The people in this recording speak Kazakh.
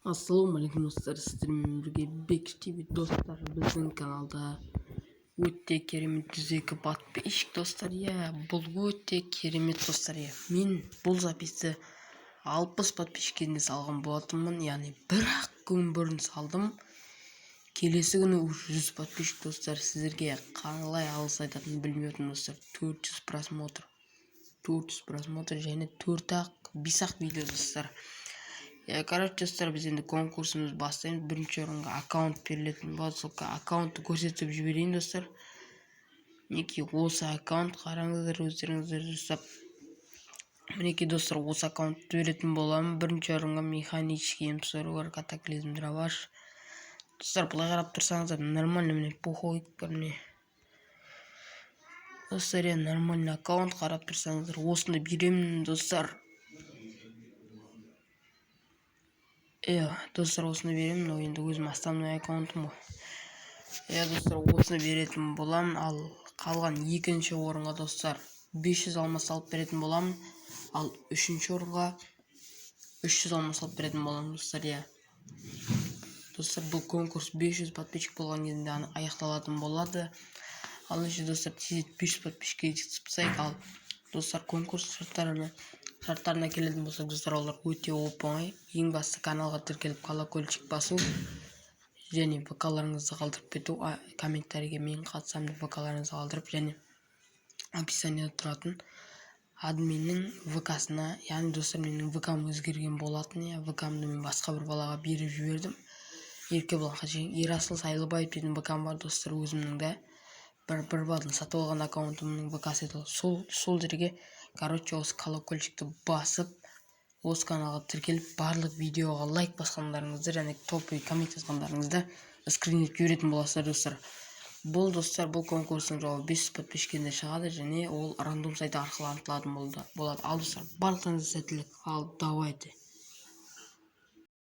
Ассалаумағалейкум, достар! Сіздермен бірге Бекіш ТВ. Достар, біздің каналда өте керемет 102 подписчик, достар. Иә, бұл өте керемет, достар. Иә, мен бұл записьті 60 подписчик кезінде салған болатынмын, яғни бір-ақ күн бұрын салдым. Келесі күні уже 100 подписчик, достар. Сіздерге қалай алғыс айтатынымды білмей отырмын, достар. 400 просмотр, 400 просмотр және төрт-ақ, бес-ақ видео, достар. Иә, короче, достар, біз енді конкурсымызды бастаймыз. Бірінші орынға аккаунт берілетін болады. Сол аккаунтты көрсетіп жіберейін, достар. Мінекей, осы аккаунт, қараңыздар өздеріңіздер жасап. Мінекей, достар, осы аккаунтты беретін боламын бірінші орынға. Механический М40, катаклизм, дробаш. Достар, былай қарап тұрсаңыздар, нормально. Міне, пуховик бар, міне, достар. Иә, нормальный аккаунт, қарап тұрсаңыздар. Осыны беремін, достар. Иә, достар, осыны беремін. Мынау енді өзім основной аккаунтым ғой. Иә, достар, осыны беретін боламын. Ал қалған екінші орынға, достар, 500 алмас алып беретін боламын. Ал үшінші орынға 300 алмас алып беретін боламын, достар. Иә, достар, бұл конкурс 500 подписчик болған кезінде аяқталатын болады. Ал ендеше, достар, тез 500 подписчикке жеткізіп тастайық. Ал, достар, конкурс шарттарына келетін болсақ, достар, олар өте оп оңай. Ең басты каналға тіркеліп, колокольчик басу және ВКларыңызды қалдырып кету, комментарийге «Мен қатысамын» деп ВКларыңызды қалдырып және описанияда тұратын админнің ВКсына. Яғни, достар, менің ВКм өзгерген болатын. Иә, ВКмды мен басқа бір балаға беріп жібердім. Еркебұлан Ерасыл Сайлыбаев дейтін ВКм бар, достар, өзімнің де бір баладан сатып алған аккаунтымның ВКсы еді. Сол жерге, короче, осы колокольчикті басып, осы каналға тіркеліп, барлық видеоға лайк басқандарыңызды және топовый коммент жазғандарыңызды скрин етіп жіберетін боласыздар, достар. Бұл, достар, бұл конкурстың жауабы 500 подписчикке шығады және ол рандом сайты арқылы анықталатын болады. Ал, достар, барлықтарыңызға сәттілік! Ал давайте.